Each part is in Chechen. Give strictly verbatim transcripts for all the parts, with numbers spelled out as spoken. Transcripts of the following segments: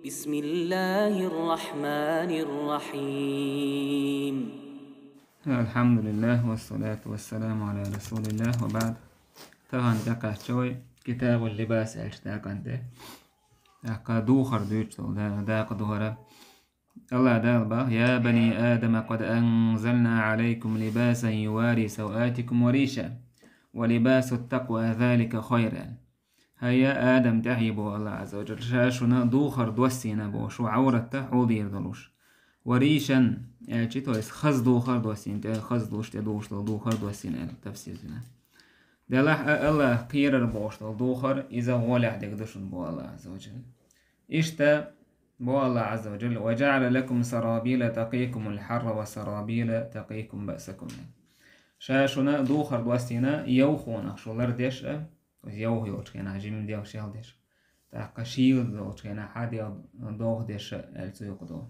بسم الله الرحمن الرحيم. الحمد لله والصلاة والسلام على رسول الله وبعد. Тахана дакъаччой كتاب اللباس аьлча дакъанте. Дакъа духар дуьйцу да-, дакъа духара. Аллах Дала бах: يا بني آدم قد أنزلنا عليكم لباسا يواري سوآتكم وريشا ولباس التقوى ذلك خير. ХӀай, я Адам, тӀаьхье боху Аллах Азза ва Джалла, ша шуна духар доссийна боху, шу Ӏавратта хьулдийр долуш. Ва ришан, аьлчи, то есть хаза духар доссийна, тӀе хаза луш, тӀе духуш долу духар доссийна аьлла тафсир дина. Делахь а Аллах кхерар бохуш долу духар, иза гӀолехь дерг ду шуна боху Аллах Азза ва Джалла. Иштта боху Аллах Азза ва Джалла: وجعل لكم سرابيل تقيكم الحر وسرابيل تقيكم بأسكم. Ша шуна духар доссийна йовхонах шу лардеш а, Иза йовха йолчу хенахь жимма делха шел деш. ТӀаккха шийла долчу хенахь хьан делха довха деш аьлла цу юкъа до.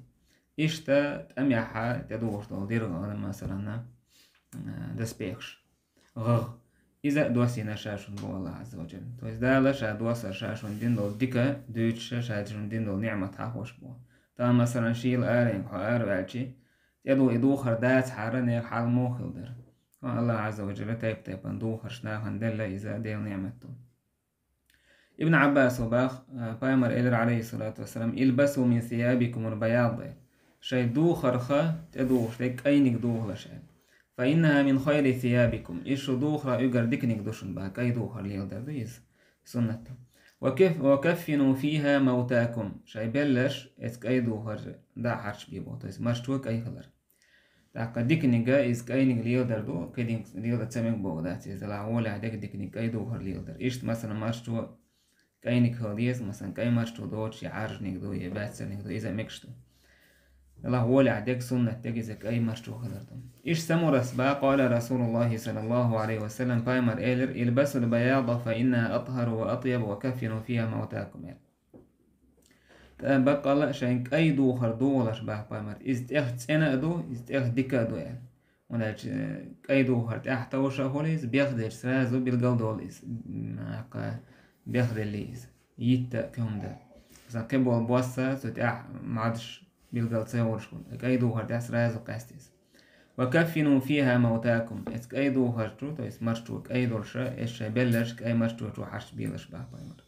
Иштта тӀамехьа тӀедухуш долу диргӀа, масалана, доспехаш. ГӀагӀ. Иза а доссийна ша шуна боху Аллах Азза ва Джалла. То есть Дала ша доссар ша шуна дина долу дика дуьйцуша ша шуна дина долу ниӀмат хьахош боху. Тахана, масалан, шийла аренга хьо араваьлчи, тӀедо и духар дацахьара нехан хьал муха хила дара. Хьо Аллах Азза ва Джалла тайп-тайпана духарш нахана делла иза Делан ниӀмат ду. Ибн Ӏаббаса бах, а, пайхамар элира, алейхиссалату вассалам: «Илбасу мин сиябикумул баяд». Шайн духарха тӀедухуш дерг кӀайниг духалаш аьлла. «Фа иннаха мин хайри сиябикум». И шу духара уьгар диканиг ду шуна бах, кӀай духар леладар ду иза. Суннат. «Ва каф-, ва каффину фиха мавтакум». Шайн белларш эцу кӀай духар дӀа а хьарчбе бо, то есть марчо кӀай хилар. ТӀаккха диканига иза кӀайниг леладар ду, кхидинг леладар ца мега боху дац, иза дала гӀолехь дерг диканиг кӀай духар леладар. Иштта, масалан, марчо кӀайниг хила деза, масалан, кӀай марчо доцуш, я Ӏаржниг ду, я баьццарниг ду, иза мегаш ду. Дала гӀолехь дерг, суннат дерг иза кӀай марчо хилар ду. Иштта Самурас бах, къала Расулуллахи саллаллаху алейхи ва саллям, пайхамар элира: «Илбасул баяда фа инна атхару ва атъябу ва каффину фиха мавтакум», аьлла. ТӀа баккъала а шайн кӀай духар духалаш бах пайхамар. Иза тӀех цӀена а ду, иза тӀех дика а ду аьлла. ХӀунда аьлча, э, кӀай духар тӀаьхьа товша а хуьлу иза, бех делча сразу билгал долу иза. М, аккха бех делли иза. Йитта а кхин хӀума дан. Сан кхин болу босса, цу тӀаьхьа мадаш билгал ца йолуш хуьлу. КӀай духар тӀехь сразу къаьста иза. «Ва каффину фиха мавтакум». Эцу кӀай духар чу, то есть марчо кӀай долуша, эс шайн белларш кӀай марчо чу хьарчбелаш бах пайхамар.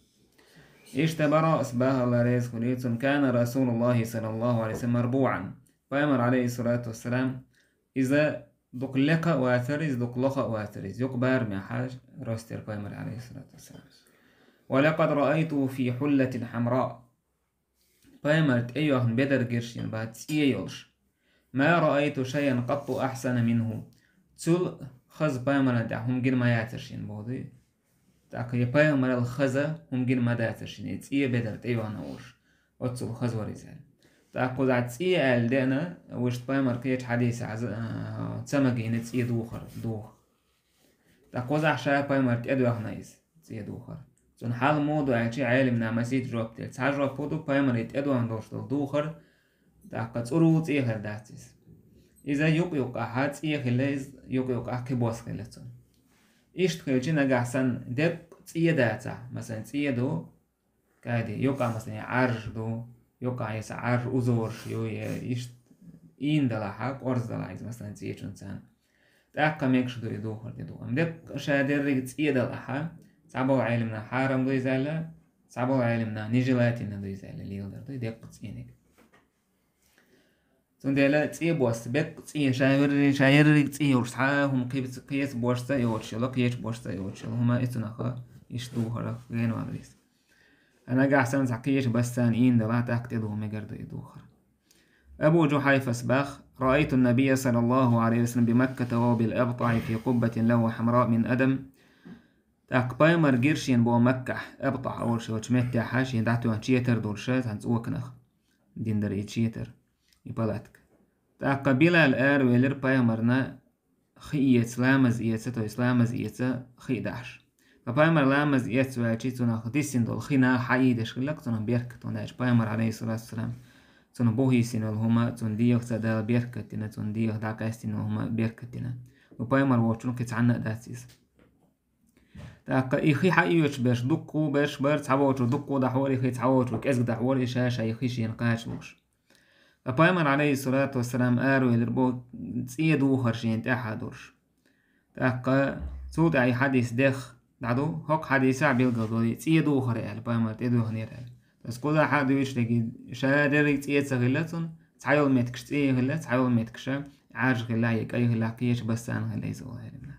Иштта Бараъс бах, Алла реза хуьлийла цунна: «Кана Расулуллахи саллаллаху алейхи ва саллям марбуъан». Пайхамар, алейхиссалату вассалам, иза дукха лекха а вацара, иза дукха лоха а вацара, иза юкъа барамехьа ростера пайхамар, алейхиссалату вассалам. «Ва лакад раайту фи хьуллатин хьамра». Пайхамар тӀейоьхна бедар гира шена бах цӀе йолуш. «Ма раайту шайан къатту ахьсана минху». Цул хаза пайхамаран тӀехь хӀума гина ма яцара шена боху дуй. ТӀаккха и пайхамарал хаза хӀума гина ма дацара шена, и цӀе бедар тӀейоьхна волуш. Оццул хаза вара иза аьлла. ТӀаккха кхузахь цӀе аьлла деана, вуьшта пайхамар кхечу хьадисехь, а, ца магийна цӀе духар, духа. ТӀаккха кхузахь ша пайхамар тӀедоьхна иза, цӀе духар. Цунна хьал муха ду аьлча, Ӏелимна масийтта жоп делла. Цхьа жоп хӀун ду, пайхамаре тӀедоьхна долуш долу духар, тӀаккха цӀурул цӀе хир дац иза. Иза юкъ-юкъахьа цӀе хилла, иза юкъ-юкъахь кхин бос хилла цунна. Иштта хилча нагахь санна деккъа цӀе дацахь, масалан, цӀе ду, кади, юкъахь, масалан, я Ӏарж ду, юкъахь, я сан Ӏарж узораш ю, я иштта ийна далахьа, къорза далахь иза, масалан, цӀечун царна. ТӀаккха мегаш ду и духар де ду. Амма деккъа ша дерриг цӀе далахьа, цхьаболу Ӏелимна хьарам ду иза аьлла, цхьаболу Ӏелимна нежелательно ду иза аьлла, леладар ду и деккъа цӀениг. Цундела цӀе босса, беккъа цӀе, ша верри-, ша ерриг цӀе йолуш, цхьа а хӀума кхибац-, кхечу бошца а йоцуш йолу, кхечу бошца а йоцуш йолу, хӀума и цунах иштта духарах генвалар иза. Нагахь санна цхьа кхечу бассана ийна далахь, тӀаккха тӀедуха мегар ду и духар. Абу Джухьайфас бах: «Раайту набия саллаллаху алейхи ва саллям би Макката ва бил абтахи фи къуббатин лаху хамра мин адам». ТӀаккха пайхамар гира шена боху Маккахь, абтах олуш йолчу меттехьа шена дӀатоьхна четар долуша цхьана цӀоканах. Дина дара и четар, и палатка. ТӀаккха Билал аравелира пайхамарна хи эца, ламаз эца, то есть ламаз эца хи дахьаш. Ткъа пайхамар ламаз эца ваьлчи, цунах диссина долу хи наха хьаийдеш хиллакх, цунах беркат, хӀунда аьлча пайхамар, алейхиссалату вассалам, цунах бухийсина йолу хӀума, цунна дегӀаца Дала беркат дина, цунна дегӀах дӀакъаьстина йолу хӀума беркат дина. Ну, пайхамар воцчунна кхин цхьанна а дац иза. ТӀаккха и хи хьаоьцуш берш дуккха берш бара, цхьаволчо дуккха дахьора и хи, цхьаволчо кӀезиг дахьора и, ша-ша и хи шена кхача луш. Ткъа пайхамар, алейхиссалату вассалам, аравеллар бо цӀен духар шена тӀехьа долуш. ТӀаккха цул тӀаьхьа и хьадис дех дӀаду, хӀокху хьадисехь билгал долу и цӀен духар аьлла, пайхамар тӀедуьйхинера аьлла. Ас кхузахь а дуьйцуш дерг, ша дерриг цӀен ца хилла цунна, цхьайолу меттигаш цӀен хилла, цхьайолу меттигаш Ӏаьржа хилла, я кӀай хилла, кхечу бассана хилла иза олу хьерина.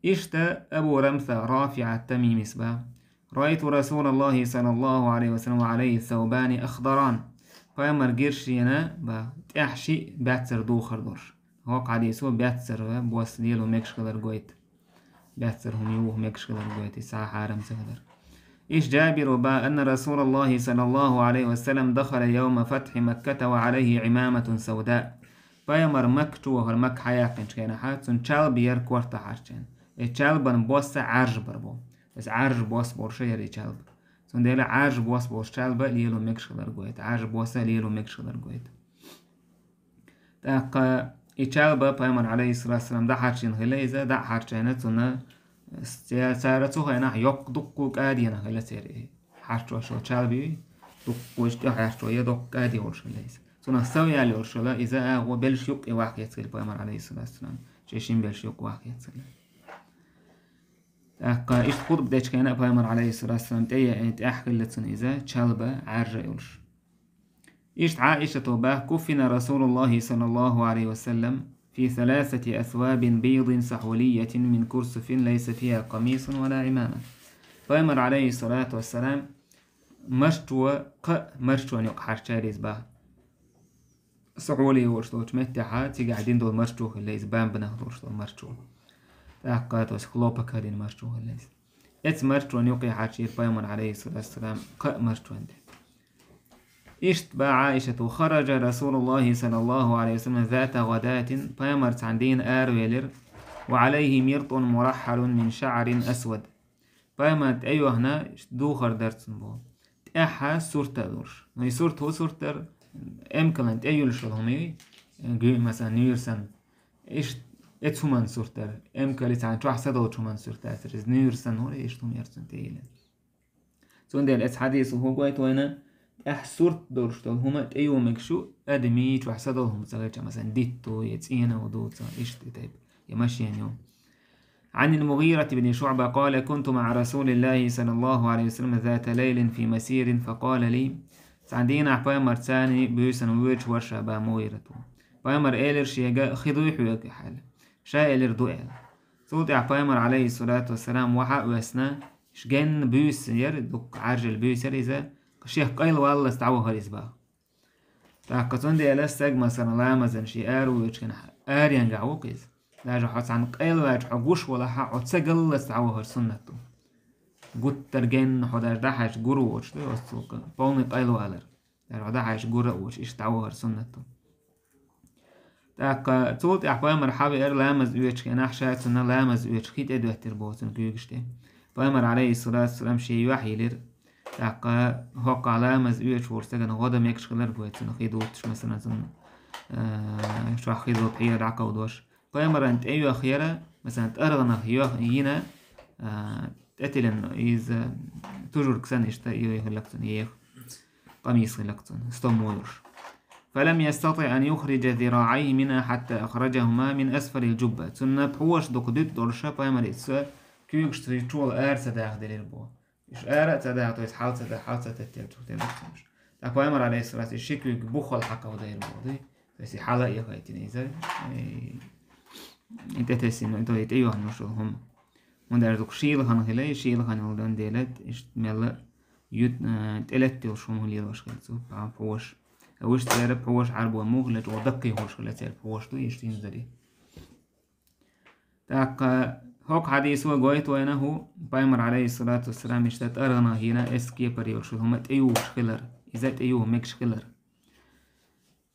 Иштта Абу Рамса Рафиъ ат-Тамимис баха: «Раайту Расулаллахи саллаллаху алейхи ва саллям ва алейхи саубани ахдаран». Пайхамар гира шена баха тӀехь шиъ баьццара духар долуш. ХӀокху хьадисо баьццара бос лело мегаш хилар гойту. Баьццара хӀума юха мегаш хилар гойту, и схьа хьарам ца хилар. Иш Джабир ва баха: «Анна Расулаллахи саллаллаху алейхи ва саллям дахала йома фатхи Макката ва алейхи имаматун сауда». Пайхамар Макка чу вахара, Макка хьаяьккхинчу хенахьа, цуьнан чалба яра корта хьарчийна. И чалбан бос а Ӏаьржа бар бу. Иза Ӏаьржа бос болуш яра и чалба. Цундела Ӏаьржа бос болуш чалба лело мегаш хилар гойту. Ӏаьржа бос а лело мегаш хилар гойту. ТӀаккха и чалба пайхамар, алейхиссалату вассалам, дӀахьарчийна хилла иза, дӀа а хьарчийна цунна, цара цу хенахь йоккха дуккха кӀадина хилла церан и хьарчош йолу чалба юй, дуккха вуьш тӀехьарчо я доккха кӀади йолуш хилла иза. Цунах сов яьлла йолуш хилла иза, агӀо белш юккъе вахкеца хилла пайхамар, алейхиссалату вассалам, шен шин белш юккъе вахкеца хилла. ТӀаккха иштта хутба дечу хенахь пайхамар, алейхиссалату вассалам, тӀе-, тӀехь хилла цунна иза, чалба Ӏаьржа йолуш. Иштта Ӏаишата баха: «Куффина Расулуллахи саллаллаху алейхи ва саллям фи саласати асвабин бийдин сахулиятин мин курсуфин лайса фиха камисун ва ла имама». Пайхамар, алейхиссалату вассалам, марчо, кхаа марчонна юкъа хьарчийра иза баха. Сахули йолуш долчу меттехьа, цигахь дина долу марчо хилла иза, бамбанах долуш долу марчо. ТӀаккха, то есть, хлопок дина марчо хилла иза. Эцу марчонна юкъе хьарчийра пайхамар, алейхиссалату вассалам, кхаа марчонна тӀе. Иштта баха Ӏаишата: «Хараджа Расулуллахи саллаллаху алейхи ва саллям зата гӀадатин», пайхамар цхьана дийна аравелира, «ва алейхи миртун мураххалун мин шаӀрин асвад». Пайхамар тӀейохна духар дара цунна боху. ТӀаьхьа сурт а долуш. Ну, и сурт хӀун сурт дара? Эмкалан тӀе юьллуш йолу хӀума юй? Гуьй, масалан, нуьйр санна. Иштта эцу хӀуманна сурт дара. Эмкали цхьана чохь са долчу хӀуманна сурт дацара иза. Нуьйр санна хӀума, иштта хӀума яра цунна тӀейиллина. Цундела эцу хьадисо хӀун гойту вайна? ТӀаьхьа сурт долуш долу хӀума тӀейо мегаш ю, адамийн чохь са долу хӀума ца хилча, масалан, дитто, я цӀено ду, ца, иштта и тайпа, я машен ю. عن المغيرة بن شعبة قال: كنت مع رسول الله صلى الله عليه وسلم ذات ليل في مسير فقال لي. Цхьана дийнахь пайхамар царна буьйсанна воьдуш вара ша баха Мугъират. Пайхамар элира шега: «Хи дуй хьоьга?» — аьлла. Ша элира: «Ду», — аьлла. Цул тӀаьхьа пайхамар, алейхиссалату вассалам, ваха а воьссина, иш генна буьйса яра, дуккха Ӏаьржина буьйса яра иза, шех къайлаваллалц дӀавахара иза баха. ТӀаккха цундела стаг, масалан, ламазан шен ара воьдучу хенахь, аренгахь ву-кх иза. Даже хьо цхьана къайлаваьлча, хьо гуш валахь а, хьо ца галлалц дӀавахар суннат ду. Гуттар генна хьо даже дӀахьаьжча гур воцуш ду, оццул полный къайлавалар. Даже хьо дӀахьаьжча гур а воцуш, иштта дӀавахар суннат ду. ТӀаккха цул тӀаьхьа пайхамар хьавеара ламаз оьцучу хенахь, ша цунна ламаз оьцуш хи тӀедоьттира боху цуьнан куьйгаш тӀе. Пайхамар, алейхиссалату вассалам, шен юьхь йилира. ТӀаккха хӀокхахь ламаз оьцуш волчу стагана гӀо дан мегаш хилар боху цунах хи дувцуш, масалан, цунна, а, чохь хи долу пхьера дӀакховдош. Пайхамаран тӀейоьхна яра, масалан, тӀаргӀанах йоьх-, йина, а, тӀетиллина иза тужург санна иштта йо-, йо-, хилла цунна еха. Къамис хилла цунна, стом вуьйлуш. فلم يستطع أن يخرج ذراعيه منها حتى أخرجهما من أسفل الجبة. Цунна пхьош дукха дуьтӀа долуш, пайхамар иза куьйгаш чуьра ара ца дахделира боху. Уьш ара а ца даха, то есть хьал ца даха, хьал ца теттелчух тера цунаш. ТӀаккха пайхамар, алейхиссалату, ши куьйг буххал хьакховдийра боху, ду? То есть и хьала а яхайтина иза, и, и тӀетесина, то есть и тӀейоьхна йолуш йолу хӀума. ХӀунда аьлча дукха шийла хан хилла, и шийла хан йолу дан дела, иштта мелла ют-, э, тӀелетта йолуш хӀума лелош хилла цо, пхьа-, пхьош. А уьш церан пхьош Ӏарбо муха хилла, чӀогӀа даккхий хӀуш хилла церан пхьош ду, иштта инзаре. ТӀаккха хӀокху хьадисо гойту вайна хӀу, пайхамар, алейхиссалату вассалам, иштта тӀаргӀанах йина эс кепара йолуш хӀума тӀеюхуш хилар, иза тӀеюха мегаш хилар.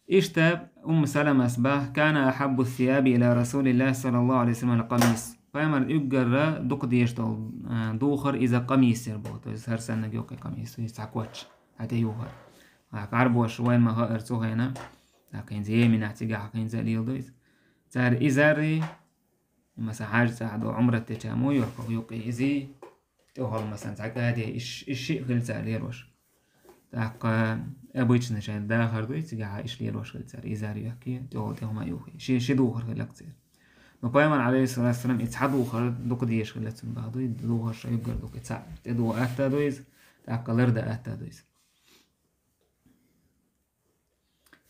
Иштта Умму Саламас баха: «Кана ахьаббу ссияби иля Расулиллахи саллаллаху алейхи ва саллям аль-къамис». Пайхамар уггара дукха дезаш долу, а, духар иза къамис яра боху. То есть хӀара санна гӀокхи къамис, иза цхьа коч, цхьа тӀеюхар. ТӀаккха Ӏарбоша вайн ма хаара цу хенахь, тӀаккха хӀинца Йеменехь цигахь хӀинца а леладо иза. Цара изарри, Масала, хьаьжцӀа хьадо, Ӏумрат деча мо йохках юкъе изий, тӀехула, масала, цхьа кӀаде, иш, иш шиъ хила цар лелош. ТӀаккха обычно шайн дахар дуй, цигахьа иш лелош хила цар, изар йохке, тӀехула тӀехула ма юхе. Ши, ши духар хила цар. Но Пайхамар, алейхиссалату вассалам, и цхьа духар дукха дезаш хила цун бахьа дуй, духарша юггар дукха цхьа. ТӀе духар атта дуй из, тӀаккха ларда атта дуй из.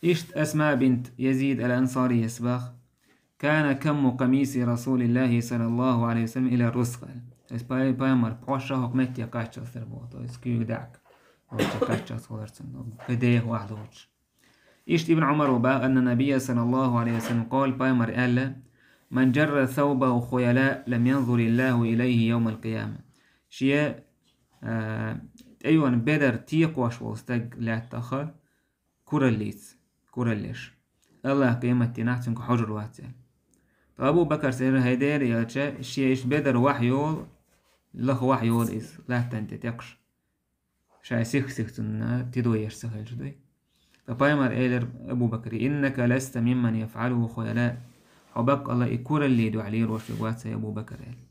Ишт Асма бинт Язид ал-Ансария сбах: «كان كم قميص رسول الله صلى الله عليه وسلم إلى الرسغ». То есть пай-, пайхамар пхьоша хӀокху метте кхаччалц дара боху. То есть куьйга даьӀка. Хьоша кхаччалц хилар цуьнан. Кхин деха вахьа доцуш. Ишт Ибн Ӏумар ва бах: «أن النبي صلى الله عليه وسلم قال», пайхамар аьлла: «من جر ثوبه خيلاء لم ينظر الله إليه يوم القيامة». Шен, а, тӀейона бедар текхош волу стаг лаьттаха, кураллица, кураллеш. Аллаха къематдийнахь цуьнга хьожур вац аьлла. Ткъа Абу Бакар сера хӀайдера ялча, шен иштта бедар вахьа йолу, лаха вахьа йолу иза, латтана тӀе текхаш. Шайн сих-сих цунна тидо еш ца хилча дуй. Ткъа пайхамар элира Абу Бакаре: «إنك لست ممن يفعله خيلاء». Хьо баккъалла и куралли дуьхьа лелош верг вац хьо, Абу Бакар, аьлла.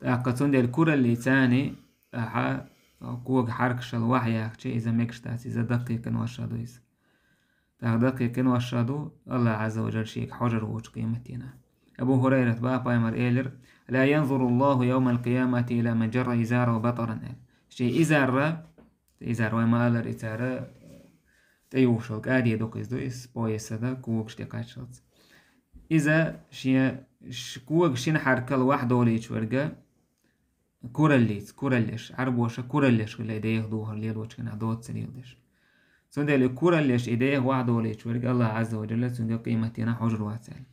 ТӀаккха цундела куралли царни, ахьа, кога хьаркашалла вахьа яхча, иза мегаш дац, иза даккхий къинош ду иза. ТӀаккха даккхий къинош ду, Аллах Ӏазза ва Джалла шега хьожур воцу къематдийнахь. Абу ХӀурайрат бах, пайхамар элира: «لا ينظر الله يوم القيامة إلى من جر إزاره بطرا», аьлла. Шен изарра, изар вай ма-аллара, и цара тӀеюхуш йолу кӀаде дукха иза ду, иза пояса дан когаш тӀе кхаччалц. Иза шен ш-, кога шина хьаркалла вахьа долийча верга, кураллица, кураллеш, Ӏарбоша кураллеш хила и деха духар лелочу хенахь доцца леладеш. Цундела и кураллеш и деха вахьа долийча верг Аллах Ӏазза ва Джалла цуьнга къематдийнахь хьожур вац аьлла.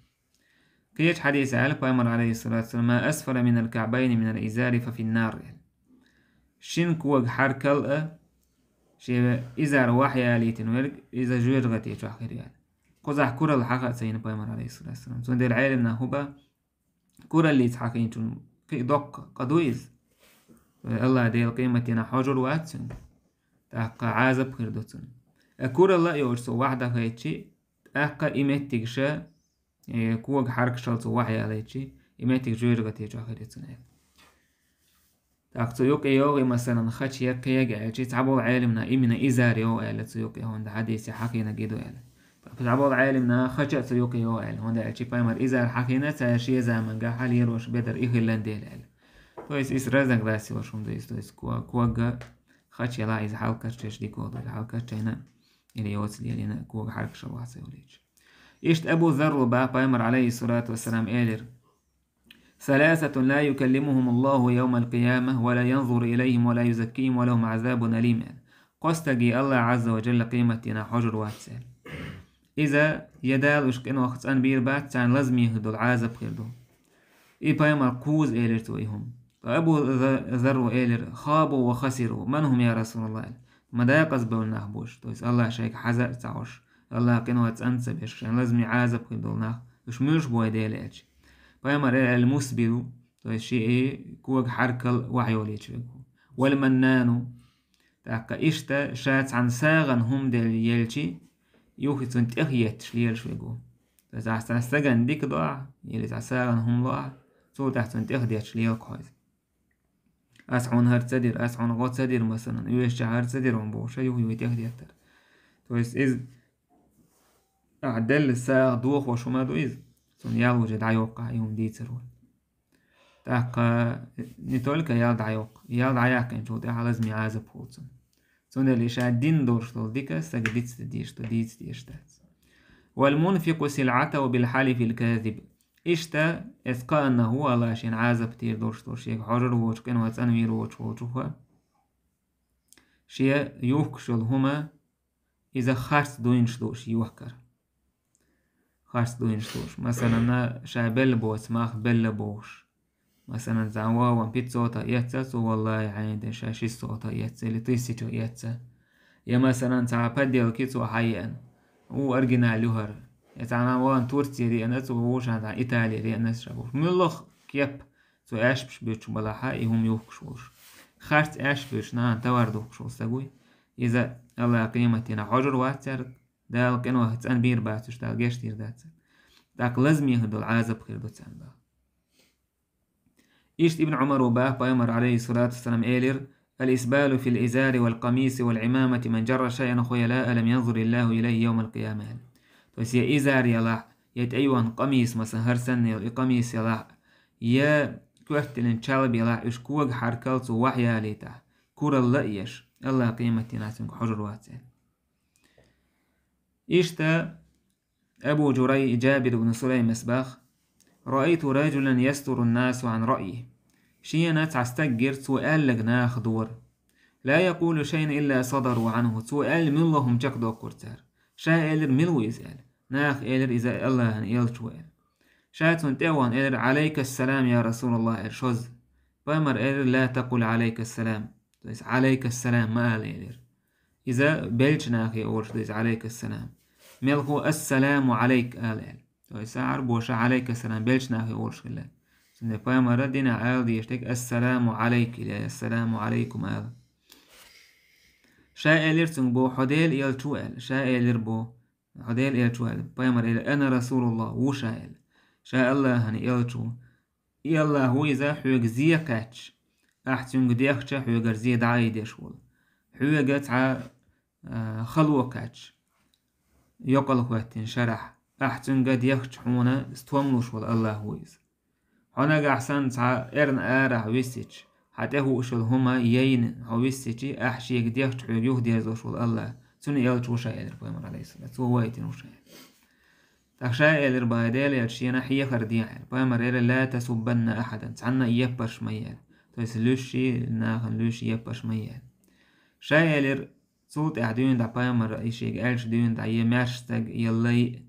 Кхечу хьадисехь аьлла пайхамар, алейхиссалату вассалам: «ما أسفل من الكعبين من الإزار ففي النار», аьлла. Шина кога хьаркалла а, шен изар вахьа ялийтина верг, иза жоьжахати чохь хир ю аьлла. Кхузахь куралла хьаха а ца йина пайхамар, алейхиссалату вассалам. Цундела Ӏелимнаха хӀун бах, кураллица хьахийначун кхин а доккха къа ду иза. Аллах Дела къематдийнахь хьожур вац цуьнга. ТӀаккха Ӏазап хир ду цунна. Э, куралла а йоцуш цо вахьа дан хайтчи, тӀаккха и меттигаш, э, кога хьаркашалла цо вахьа ялийтчи, и меттиг жоьжахати чохь хир ю цунна аьлла. ТӀаккха цу юкъе йогӀу, масалан, хача я кхега аьлчи, цхьаболу Ӏелимна имина изар йогӀу аьлла цу юкъе, хӀунда хьадисе хьахийнарг и ду аьлла. Цхьаболу Ӏелимна хача а цу юкъе йогӀу аьлла, хӀунда аьлча пайхамар изар хьахийна цара шен заманга хьалелош бедар и хилла дела аьлла. То есть иза разногласие йолуш хӀума ду иза, то есть ко-, кога хача ялахь иза хьалкарчаш дика ду, хьалкарчайна или йоцу лелийна кога хьаркашалла вахьа ца йолийча. Иштта Абу Зарру бах, пайхамар, алейхиссалату вассалам, элира: «ثلاثة لا يكلمهم الله يوم القيامة ولا ينظر إليهم ولا يزكيهم ولهم عذاب أليم». Кхо стаге Аллах Ӏазза ва Джалла къематдийнахь хьожур вац аьлла. Иза я Дала уьш къинойх цӀанбийр бац, царна лазаме хир долу Ӏазап хир ду. И пайхамар кхуза элира цо и хӀума. Ткъа Абу За-, Зарру элира: «خابوا وخسروا، من هم يا رسول الله؟» Ма декъаза бевлла нах бу уьш, то есть Аллах шайга хьаза а ца Ӏаш, Аллах къинойх цӀан ца беш, шайн лазаме Ӏазап хир долу нах, уьш муьлш бу вай Дела аьлча. Пайхамар элира: «المسبل», то есть шен и кога хьаркалла вахьа йолийча верг ву. «والمنان». ТӀаккха иштта ша цхьана сагӀана хӀума делла елчи, юххе цунна тӀех етташ лелаш верг ву. То есть ахь цхьана стагана дика до ахь, или цхьа сагӀана хӀума ло ахь, цул тӀаьхьа цунна тӀех детташ лела кхо иза. Ас хьуна хӀара ца дира, ас хьуна гӀо ца дира, масалан, оьшучохь хӀара ца дира хьуна бохуш, юххе-юххе тӀех деттар. То есть иза ахь делла сагӀа дохош хӀума ду иза, цунна ял вужа дӀайоккху ахь и хӀума дийцар вай. ТӀаккха не только ял дӀайоккху, ял дӀаяьккхинчул тӀаьхьа лазаме Ӏазап хуьлу цунна. Цундела и ша дина долуш долу дика стага дицдан дезаш ду, дийца дезаш дац. «والمنفق سلعته بالحلف الكاذب». Иштта, эс кхаанна хӀу ала шен Ӏазап тӀера долуш долу, шега хьожур воцуш, къинойх цӀанвийр воцуш волчуха, шен юхкуш йолу хӀума, иза харц дуйнаш дууш йохкар. Харц дуйнаш дууш. Масалан, ша белла боцу мах белла бохуш. Масалан, цхьа вон пятьсот а эцна цо, валлахӀи, хьайна ша шестьсот а эцна, или тысяча эцна. Я, масалан, цхьа подделки цо хьаеана. Ву оригинал ю хӀара. Я цхьана вон Турци реана цо, ву ша цхьа Итали реана ша бохуш. Муьлхха кеп цо аьшпаш буьтуш балахьа, и хӀума юхкуш волуш. Харц аьшпаш буьтуш нахана товар духкуш волу стаг вуй. Иза Аллах къематдийнахь хьожур вац цаьрга, Дала къинойх цӀанбийр бац уьш, Дала гечдийр дац. ТӀаккха лазаме хир долу Ӏазап хир ду царна боху. Иштта Ибн Ӏумара боху, пайхамар, алейхиссалату вассалам, элира: «الإسبال في الإزار والقميص والعمامة من جر شيئا خيلاء لم ينظر الله إليه يوم القيامة», аьлла. То есть, я изар ялахь, я тӀейогӀун къамис, масалан, хӀара санна йолу и къамис ялахь, я коьрталлин чалба ялахь, уьш кога хьаркал цо вахьа ялийтахь, куралла а еш, Аллах къематдийнахь цуьнга хьожур вац, аьлла. Иштта Абу Джурай, Джабир ибн Сулаймас боху: «رأيت رجلا يستر الناس عن رأيه». Шена цхьа стаг гира, цо аьлларг наха дора. «لا يقول شيئا إلا صدروا عنه». Цо аьлла муьлхха хӀума чекхдоккхура цара. Ша элира: «Мила ву иза?» аьлла. Наха элира: «Иза Аллахьан элча ву», аьлла. Ша цунна тӀе а вахана элира: «عليك السلام يا رسول الله», аьлла, шозза. Пайхамар элира: «لا تقل عليك السلام». То есть, «عليك السلام» ма ала элира. Иза беллачу нахе олуш ду иза, «عليك السلام». Мелхо: «السلام عليك» ала аьлла. То есть, цхьаберш «عليك السلام» беллачу нахе олуш хилла. Цундела пайхамара динехь ала дезаш дерг «السلام عليك» или «السلام عليكم» ала. Ша элира цуьнга боху: «Хьо Делан элча ву», аьлла. Ша элира боху: «Хьо Делан элча ву», аьлла. Пайхамар элира: «أنا رسول الله», ву ша, аьлла. Ша Аллахьан элча ву. И Аллахь ву иза хьоьга зе кхаьчча, ахь цуьнга дехча, хьоьгара зе дӀаайдеш волу. Хьоьга цхьа, а, хало кхаьчча, йокъал хӀоьттина шарахь, ахь цуьнга дехча, хьуна стом луш волу Аллахь ву иза. Хьо нагахь санна цхьа эрна арахь висича, хьан тӀе хууш йолу хӀума яйна хьо висичи, ахь шега дехча, хьоьга юхадерзош волу Аллахь, цуьнан элча ву ша, элира пайхамар, алейхиссалам, цо вайтина ву ша, элира. ТӀаккха ша элира боху: «Делан элча, шена хьехар де», аьлла. Пайхамар элира: «لا تسبن أحدا», цхьанна а яппарш ма яла. То есть, луьйш, нахана луьйш, яппарш ма яла. Ша элира, цул тӀаьхьа дуьйна дӀа пайхамар, и шега аьлча дуьйна дӀа, я маьрша стаг, я лай,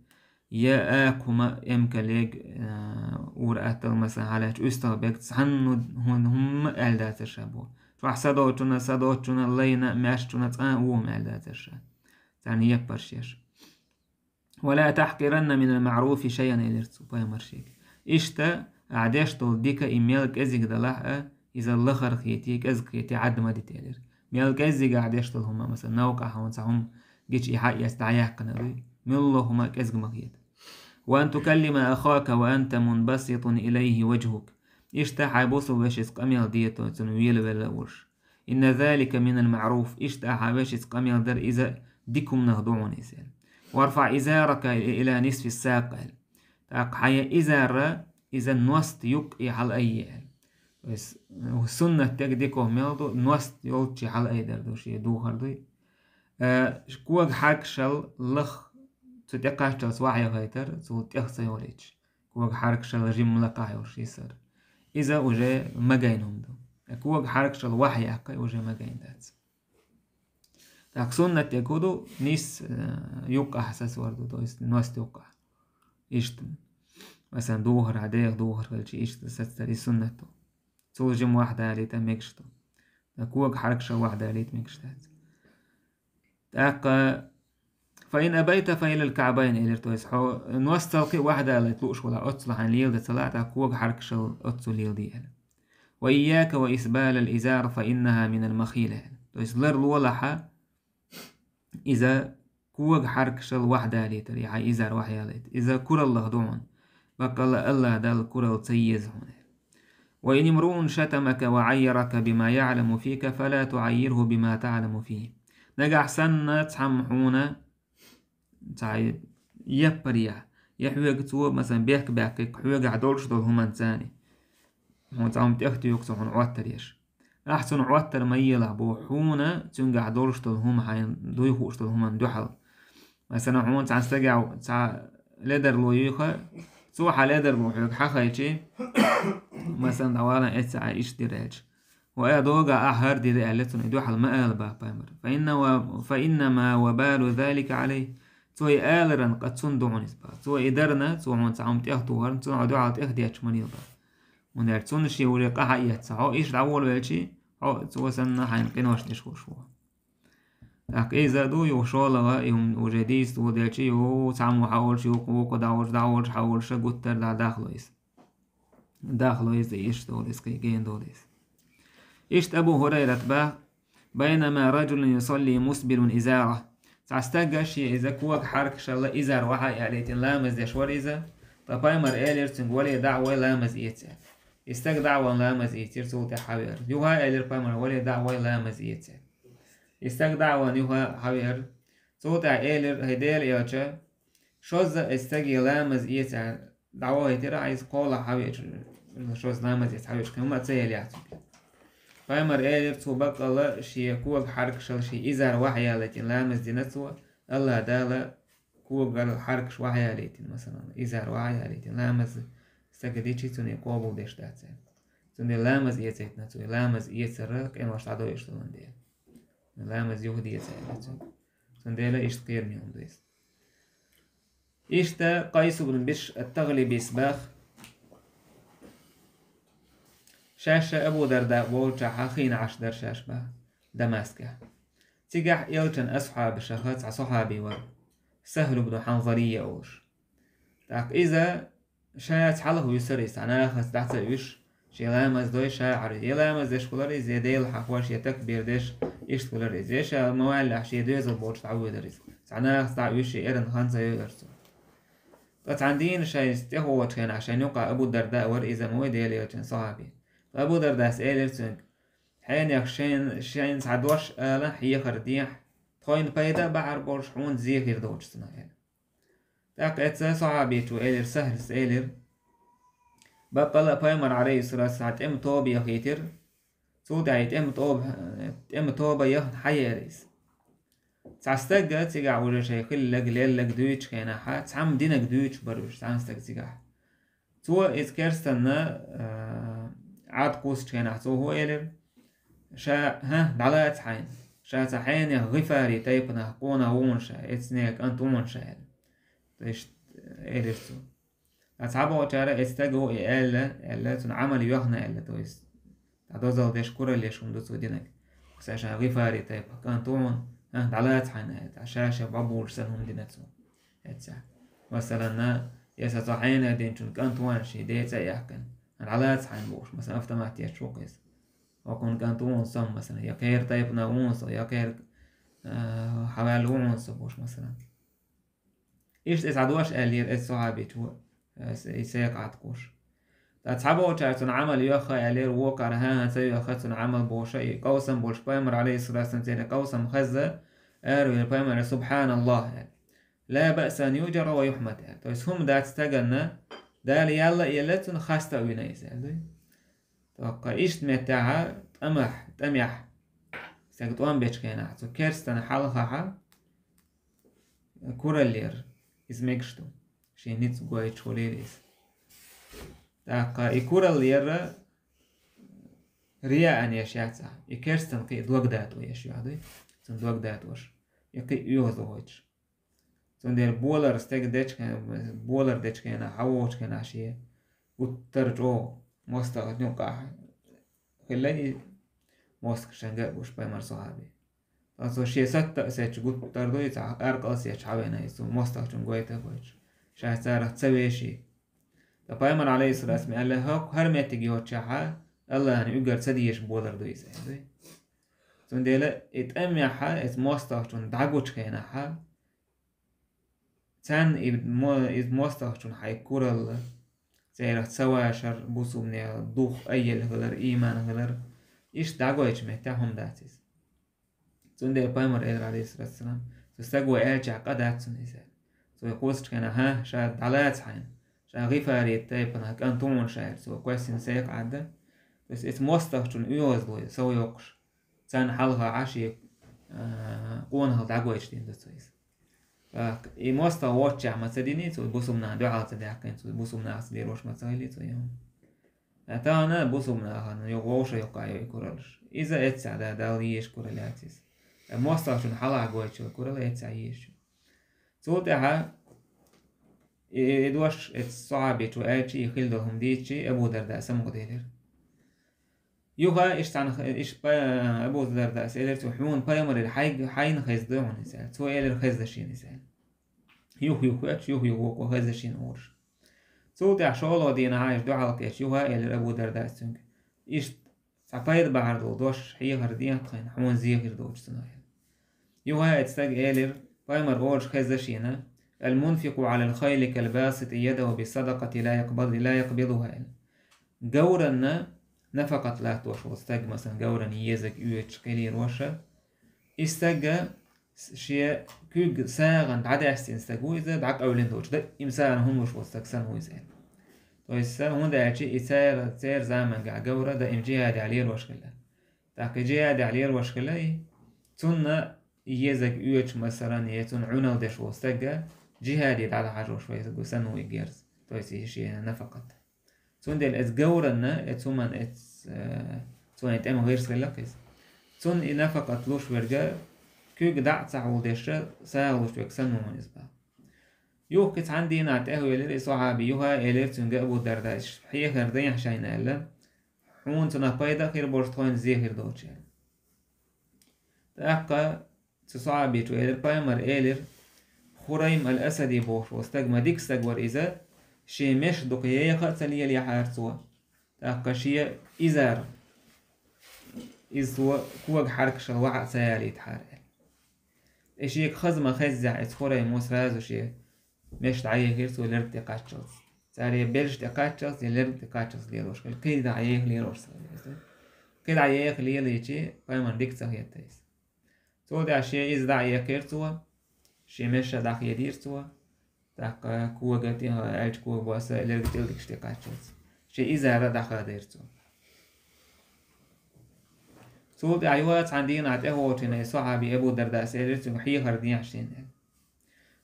я акха хӀума, эмкалег, а, ур-аттал, масалан, хьалаьцча уьстагӀ берг, цхьанна хӀун-, хӀумма а аьлла дацара ша боху. Чохь са доцучунна, са доцучунна, лайна, маьршачунна цкъа а вон хӀума аьлла дацара ша. Царна яппарш еш. «ولا تحقرن من المعروف شيئا», элира цо пайхамар шега. Иштта, ахь деш долу дика и мел кӀезиг далахь а, иза лахара хетий, кӀезиг хетий, Ӏад ма дита, элира. Мел кӀеззиг ахь деш долу хӀума, масалан, новкъахь хьуна цхьа хӀума гича, и хьаэца дӀаяьккхина дуй, муьлха хӀума кӀезиг ма хета. «وأن تكلم أخاك وأنت مبسوط إليه وجهك». Иштта хьайн бусалба вешица къамел де, то цунна велавелла а волуш. «إن ذلك من المعروف», иштта ахь хьан вешица къамел дар, иза дика хӀуманах ду хьуна иза, аьлла. «وارفع إزارك إلى نصف الساق», аьлла. ТӀаккха хьайн изар, иза ност юккъе хьалаайъе, аьлла. То есть, э, суннат дерг дика хӀума мел ду, ност йолчче хьалаайдар ду, шен духар дуй. Э, кога хьаркашалла лаха цу тӀекхаччалц вахьаяхайтар, цул тӀех ца йолуьйтуш. Кога хьаркашалла жимма лакхахь йолуш йисар. Иза уже магийна хӀума ду. Э, кога хьаркашалла вахьаяьккхай уже магийна дац. ТӀаккха суннат дерг хӀун ду? Нис, э, юккъахь сацор ду, то есть ност юккъахь. Иштта. Масалан, духар, хьан дегӀ духар хилча, иштта сацдар, и суннат ду. Цул жимма вахьадалийта мегаш ду. ТӀаккха кога хьаркашалла вахьадалийта мегаш дац. ТӀаккха «فإن أبيت فإلى الكعبين», элира, то есть хьо ност цалхи вахьадалийта лууш валахь, оццул хьайна леладан ца лаахь, тӀаккха кога хьаркашалла оццул леладе, аьлла. «وإياك وإسبال الإزار فإنها من المخيلة», аьлла. То есть ларлолахь, иза кога хьаркашалла вахьадалийтар, я хьайн изар вахьаялийта. Иза кураллах ду хьуна. Баккъалла Аллах Далла куралла ца еза хьуна. «وإن امرؤ شتمك وعيرك بما يعلم فيك فلا تعيره بما تعلم فيه». Нагахь санна цхьамма хьуна цхьа яппар яхь, я хьоьга цо, масалан, бехк баьккхи хьоьгахь долуш долу хӀуманца, хьуна цхьа хӀума тӀехтоьху цо хьуна Ӏоттар еш. Ахь цунна Ӏоттар ма елахь боху, хьуна цуьнгахь долуш долу хӀума, хьайна дуй хууш долу хӀуманна дуьхьал. Масалан, хьуна цхьана стагехь цхьа ледарло юьйхи, цо хьан ледарло хьоьга хьахайчи, масалан, дӀавала эццахь иштта дира аьлча. Ва а догахь ахь хӀара дира аьлла, цунна и дуьхьал ма ала боху пайхамара. «فإن و-, فإنما وبال ذلك عليه». Цо и аларан къа цунна ду хьуна иза боху. Цо и дарна, цо хьуна цхьа хӀума тӀехтохарна, цунна хьо дуьхьал тӀехдетташ ма лела боху. ХӀунда аьлча цунна шен уже къа хьаэцна, хьо иштта дӀаволавелчи, хьо цо санна хьайна къинош деш волуш ву. ТӀаккха иза ду, юха шолгӀа, и хӀума уже дийца доладелчи, юха цхьаммо хьан волуш, юха вукхо дӀа волуш, дӀа волуш, хьан волуша гуттар а дӀа дахло иза. Дахло иза, иштта долу иза, кхин гена долу иза. Иштта Абу Хурайрат боху: «بينما رجل يصلي مسبل إزاره». Цхьа стаг шен иза кога хьаркашалла изар вахьа а ялийтина ламаз деш вара иза. Ткъа пайхамар элира цуьнга: «Вале, дӀа а вай, ламаз эца», — аьлла. И стаг дӀа а ван ламаз ийцира, цул тӀаьхьа хьавеара. Юха элира пайхамар: «Вале, дӀа а вай, ламаз эца», — аьлла. И стаг дӀа а ван юха хьавеара. Цул тӀаьхьа элира: «ХӀай Делан элча, шозза и стаге ламаз эца», — аьлла. ДӀавахийтира, иза кхоалахь хьавеача, шозза ламаз эца хьавеача, кхин хӀума а ца елла яц цуьнга. Пайхамар элира: «Цо баккъалла шен кога хьаркашал шен изар вахьаялийтина ламаз дина цо, АллахӀ Дала когал хьаркаш вахьаялийтина, масалан, изар вахьаялийтина ламаз стага дичи, цуьнан къобал деш дац», — аьлла. Цундела ламаз эцайтина цо, ламаз эцар къинош дӀадойуш долун дела. Ламаз юха деза аьлла цуьнга. Цундела иштта кхераме хӀума ду иза. Иштта Къайс ибн Бишр ат-ТагӀлибис баха, шаьш Абу Дарда волчохь хиъна Ӏаш дара шаьш баха Дамаскехь. Цигахь элчан асхьабашах цхьа сахьаби вара, Сахьл ибн Хьанзалия олуш. ТӀаккха иза ша цхьалха вуьсура иза, цхьа нахаца дӀа ца вуьсуш, шен ламаз дой ша Ӏара. Я ламаз деш хилар иза, я Делан хьахош, я такбир деш, иштта хилар иза. Я ша ма-валлехь шен доьзал болчу дӀавоьдура иза. Цхьа нахаца дӀа а вуьсуш, шен эрна хан ца йойура цо. Ткъа цхьана дийнахь шайца тӀехволучу хенахь шайн юкъахь Абу Дарда а вара, иза ма вай Делан элчан сахьаби. Ткъа Абу Дардас элира цуьнга: «Хьенех шайн, шайн цхьа дош ала хьехар дехьа, тхойна пайда а бахьар болуш, хьуна зе хир доцуш цунах», — аьлла. ТӀаккха эцу сахьабичо элира, Сахьлас элира: «Баккъалла а пайхамар, Ӏалайхиссалату вассалам, тӀеман тоба яхийтира, цул тӀаьхьа и тӀеман тоба, тӀеман тоба яхна хьаеара иза. Цхьа стаг цигахь уже шайн хилларг, лелларг дуьйцучу хенахь, цхьамма динарг дуьйцуш бара уьш, цхьана стага цигахь. Цо иза керстанна, а, Ӏад кхуссучу хенахь, цо хӀун элира? Ша, хӀа, дӀалаца хьайна. Ша цхьа хьенех ГӀифари тайпанах къонах ву хьуна ша, эцнега кӀант ву хьуна ша», — аьлла. То есть, элира цо. Ткъа цхьаболчара: «Эцу стага ву и аьлла», — аьлла, цунна Ӏамал йоьхна аьлла, то есть, дӀадозалла деш, куралла еш хӀума ду цо динарг. Ша ша ГӀифари тайпа кӀант ву хьуна, хӀа, дӀалаца хьайна аьлла, ткъа ша-ша бӀобулуш санна хӀума дина цо. Эццахь. Масалан, я сан цхьа хьенех динчун кӀант ву хьуна шен ден цӀе а яьккхина, хӀа, дӀалаца хьайна бохуш, масалан, автомат еш ву-кх иза. ХӀокхуьнан кӀант ву хьуна со, масалан, я кхеран тайпанах ву хьуна со, я кхеран, а, хьаваьлла ву хьуна со бохуш, масалан. Иштта иза цхьа дош аьллера эцу сахьабичо, э, и секха Ӏад кхуссуш. Ткъа цхьаболчара цунна Ӏамал йоьхна аьллера, вокхара: «ХӀан-хӀа, ца йоьхна цунна Ӏамал», — бохуш, и къовсам болуш, пайхамар, Ӏалайхиссалату вассалам, церан къовсам хезна, аравелира пайхамар: «СубхьаналлахӀ», — аьлла. «Ла баъса ан юджара ва юхьмад», — аьлла. То есть хӀума дац стаганна, Дала ял а елла, цунна хаста а вина иза, аьлла. ТӀаккха иштта меттехь, тӀамехь, тӀамехь, стаг тӀом бечу хенахь, цу керстанна хьалхахь кураллера, иза мегаш ду. Шен ницкъ гойтуш хуьлийла иза. ТӀаккха и куралла яра рияъан еш яц ахь, и керстанна кхин а дог датӀо еш ю ахь дуй, цунна дог датӀош, и кхин а оьгӀазвахийтуш. Цундела болар стеган дечу хен-, болар дечу хенахь, хьан вогӀучу хенахь шен гуттар а чӀогӀа мостагӀчун юкъахь хилла и мостагӀчунга а гуш, пайхамар сахьаби. Ткъа цо шен сатта а сецча гуттар а дуй, цхьа аркъал а сецча хьавеана иза, цу мостагӀчун гойта а гойтуш. Ша царах ца веший. Ткъа пайхамар, Ӏалайхиссалату вассалам, аьлла: «ХӀокху хӀара меттиг йоцучохь АллахӀна уггар ца дезаш болар ду иза», — аьлла. Цундела и тӀамехь иза мостагӀчун дӀагучу хенахь, царна и мо-, иза мостагӀчун хьайн куралла, церах ца вашар, бусулбанех дух, айъелла хилар, ийман хилар, иштта дӀагойтучу меттехь хӀума дац иза. Цундела пайхамар элира, Ӏалайхиссалату вассалам, цу стага аьллачохь къа дац цунна иза. Цо и кхуссучу хенахь: «ХӀан, ша дӀалаца хьайна, ша ГӀифари тайпанах кӀант ву хьуна ша», — аьлла, цо кхоьссина секха Ӏадда. То есть иза мостагӀчун оьгӀазло, сов йоккхуш, царна хьалха Ӏаш и, а, къонахалла дӀагойтуш дина ду цо иза. ТӀаккха и мостагӀа воцчохь ма ца диний цо, бусулбанашна дуьхьал ца даьккхина цо, бусулбанашца лелош ма ца хилий цо, яхь. Ткъа тахана бусулбанашна юкъа вовшашна юкъахь ю и кураллаш. Иза эццахь да, Далла езаш куралла яц иза. Ткъа мостагӀчун хьалха гойтуш йолу куралла эццахь езаш ю. Цул тӀаьхьа и, и дош эцу сахьабичо аьлча, и хилла долу хӀума дийцча, Абу Дарда самукъаделира. Юха иштта цхьаьна, иштта пай-, Абу Дардас элира цо: «Хьуна пайхамарера хьайга, хьайна хезна дуй хьуна иза?» — аьлла. Цо элира: «Хезна шена иза», — аьлла. Юх-юх хоьттуш, юх-юх вукхо хезна шена олуш. Цул тӀаьхьа шолгӀа дийнахь иза дуьхьал кхетча, юха элира Абу Дардас цуьнга: «Иштта цхьа пайда бахьар долу дош хьехар дехьа тхайна, хьуна зе хир доцуш цунах», — аьлла. Юха эцу стага элира: «Пайхамар олуш хезна шена, المنفق على الخيل كالباسط يده بالصدقة لا يقبض، لا يقبضها. Говранна нафакъат латтош волу стаг, масалан, говрана езарг оьцуш хилийра ваша, и стаг шен куьг сагӀина дӀадаьстина стаг ву иза, дӀакъевлина долчу, даима сагӀина хӀума луш волу стаг санна ву иза. То есть, хӀунда аьлча и церан, церан заманахь говра даима джихӀадехь лелош хилла. ТӀаккха и джихӀадехь лелош хилла и, цунна езарг оьцуш, масалан, я цунна Ӏуналла деш волу стаг джихӀаде дӀадахьажош ву иза санна ву и герз, то есть и шен нафакъат. Цундела иза говранна, иза хӀуманна, иза, э, цунна тӀеман гӀирс хилла-кх иза. Цунна и нафакъат луш верг, куьг дӀа а ца хьулдеш, сагӀа луш верг санна ву иза боху. Юха кхин цхьана дийнахь тӀехвелира и сахьаби, юха а элира цуьнга Абу Дарда, хьехар дайхьа шайна аьлла, хьуна цунах пайда а хир болуш, тхойна зе хир доцуш аьлла. ТӀаккха цу сахьабичо элира, пайхамар элира, Хурайм ал-Асади бохуш волу стаг ма дика стаг вара иза, шен мешан дукха еха а ца лелаяхьара цо. ТӀаккха шен изар, иза цо коган хьаьркашал вахьа а ца ялийтахьара аьлла. И шега хаза ма-хеззехь, иза Хураймо сразу шен мешан дӀаехира цо лерг тӀе кхаччалц. Цара я белш тӀе кхаччалц, я лерг тӀе кхаччалц лелош хилла. Кхин дӀа еха лелош ца хилла иза. Кхин дӀа еха лелийча, пайхамарна дика ца хета иза. Цул тӀаьхьа шен иза дӀа а эккхира цо, шен мешан дӀахедийра цо, тӀаккха кога тӀе, аьлча кога босса лерг тӀе дикаш тӀе кхаччалц. Шен изара а дӀахадийра цо. Цул тӀаьхьа юха цхьана дийнахь тӀехволучу хенахь и сахьаби Абу Дардас элира цуьнга, хьехар дехьа шена аьлла.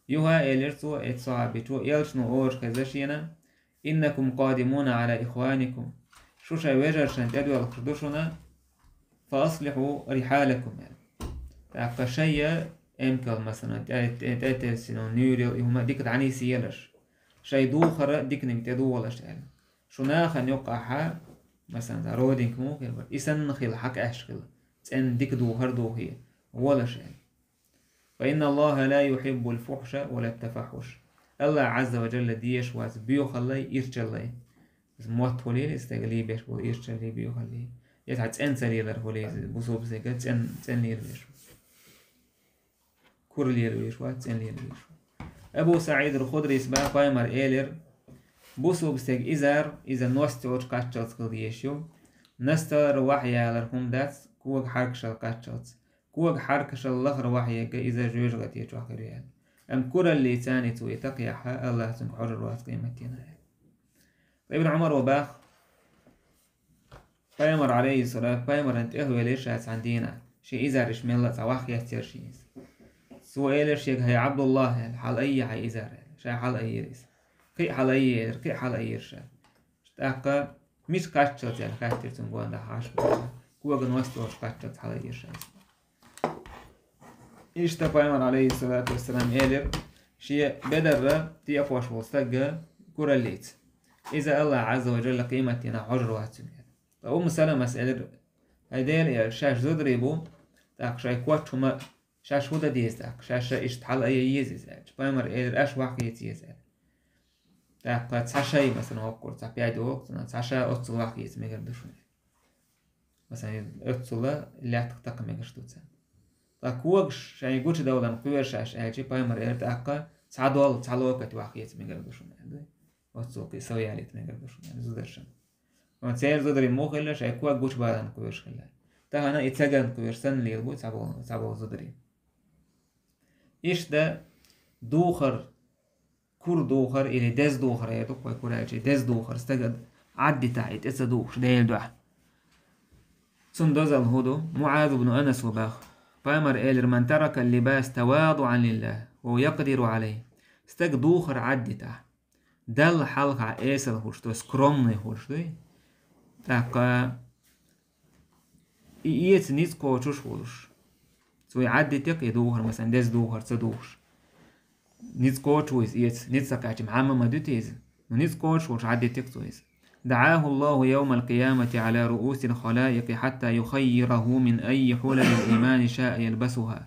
Юха а элира цо, и сахьабичо, элчано олуш хезна шена: «Иннакум къадимуна Ӏала ихваникум». Шу шайн вежаршна тӀедоьлхуш ду шуна, «фа аслихьу рихьалакум», аьлла. ТӀаккха шайн эмкал, масалан, тӀе-, тӀе-, тӀетесина нуьйрал и хӀума дика дӀанисъелаш, шайн духар диканиг тӀедогӀалаш аьлла. Шу нахана юккъахь, масалан, родинка муха хир бара, и санна хила, хьакъ аьшна хила, цӀена дика духар духе, волаш аьлла. «Фа инна Аллаха ла юхиббул фухьша ва ла тафаххуш». Аллах Ӏазза ва Джалла дезаш вац боьхаллай, ирчаллай. Иза мотт хуьлийла, иза стеган лийбеш болу ирчаллий, боьхаллий. Я цхьа цӀена ца лелар хуьлий, иза бусулба стеган цӀен-, цӀена лелавеш ву. Кура лелавеш вац, цӀена лелавеш ву. Абу СаӀид ал-Худрис баха, пайхамар элира: бусулба стеган изар, иза ност йолчу кхаччалц хила дезаш ю. Насталар, вахьа ялар хӀума дац, кога хьаьркашал кхаччалц. Кога хьаьркашал лахара вахьа егга иза жоьжахати чохь хир яьлла. Амма кураллица цо и такхаяхь, Аллах цуьнга хьожур вац къематдийнахь. Ибн Ӏумара баха, пайхамар, алейхиссалату, пайхамарна тӀехвелира ша цхьана дийнахь, шен изарш мелла а цхьа вахьа хецира шен иза. Цо элира шега: «ХӀай Ӏабдуллах, — аьлла, — хьалаайъа хьайн изар», — аьлла. Ша хьалаайира иза. Кхин а хьалаайъа элира, кхин а хьалаайира ша. ТӀаккха: «Мича кхаччалц?» — аьлла, хаьттира цуьнга, ван дахьаш боху. «Коган ност йолчу кхаччалц хьалаайира ша иза». Иштта пайхамар, алейхиссалату вассалам, элира: «Шен бедарра тӀе а хӀош волу стаг кураллица. Иза Аллах Ӏазза ва Джалла къематдийнахь хьожур вац цуьнга». Ткъа Умму Саламас элира: «ХӀай Делан элча, шаьш зударий бу, тӀаккха шайн коч хӀума шаьш хӀун дан деза тӀаккха? Шаьш ша иштта хьала а ян еза иза», — аьлча, пайхамар элира: «Аш вахьа хеца еза», — аьлла. ТӀаккха цхьа шай, масалан, хӀоккхура цхьа пядь воккху цунах, цхьа ша оццул вахьа хеца мегар ду шуна. Масалан, оццул лаьттах такха мегаш ду царна. Ткъа когаш шайн гучудовларна кхоьру шаьш аьлча, пайхамар элира тӀаккха: «Цхьа долла, цхьа локоть вахьа хеца мегар ду шуна», — аьлла. Оццул кхин сов ялийта мегар ду шуна, аьлла, зударшна. Амма церан зударий муха хилла, шайн ког гучубаларна кхоьруш хилла. Тахана и ца гарна кхоьруш санна лела бу цхьаболу, цхьаболу зударий. Иштта духар, кура духар или деза духар эр ду-кх вай кура аьлча, деза духар стага Ӏаддитахь, и тӀе ца духуш Делан дуьхьа. Цунна дозалла хӀун ду? МуӀаз ибн Анас ву баха. Пайхамар элира: «Ман таракал либас тавадуӀан лиллах ва якъдиру Ӏалайх». Стага духар Ӏаддитахь, Далла хьалха эсала хуьлуш, то есть скромный хуьлуш дуй. ТӀаккха и эца ницкъ кхочуш а волуш. Цо и Ӏаддитехь и духар, масалан, деза духар ца духуш. Ницкъ кхочуш ву иза эца, ницкъ ца кхаьчча, хьамма ма дуьту иза. Но ницкъ кхочуш волуш Ӏаддитехь цо иза. «ДаӀаху Аллаху явмал къиямати Ӏала руусил халаикъи хьатта юхаййираху мин аййи хьулалил иймани шаа ялбасуха».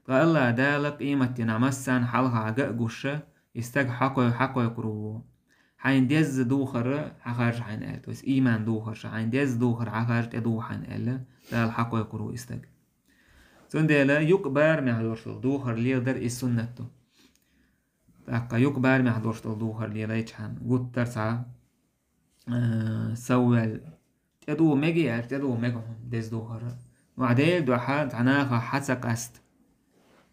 Ткъа Аллах Дала къематдийнахь массарна хьалха ган а гуш, и стаг хьакхой-, хьакхойкхур ву. Хьайн деза духар хьахаржа хьайна аьлла, то есть ийман духар ша, хьайн деза духар хьахаржа тӀедуха хьайна аьлла, Дала хьакхойкхур ву и стаг. Цундела юкъа барамехь йолуш долу духар леладар и суннат ду. ТӀаккха юкъ барамехь долуш долу духар лелайчхьана, гуттар цхьа, э, совваьлла, тӀедугӀу мега аьлча, тӀедугӀу мега хьуна деза духар. Ну, ахь Делан дуьхьа цхьа нахах хьа ца къаста.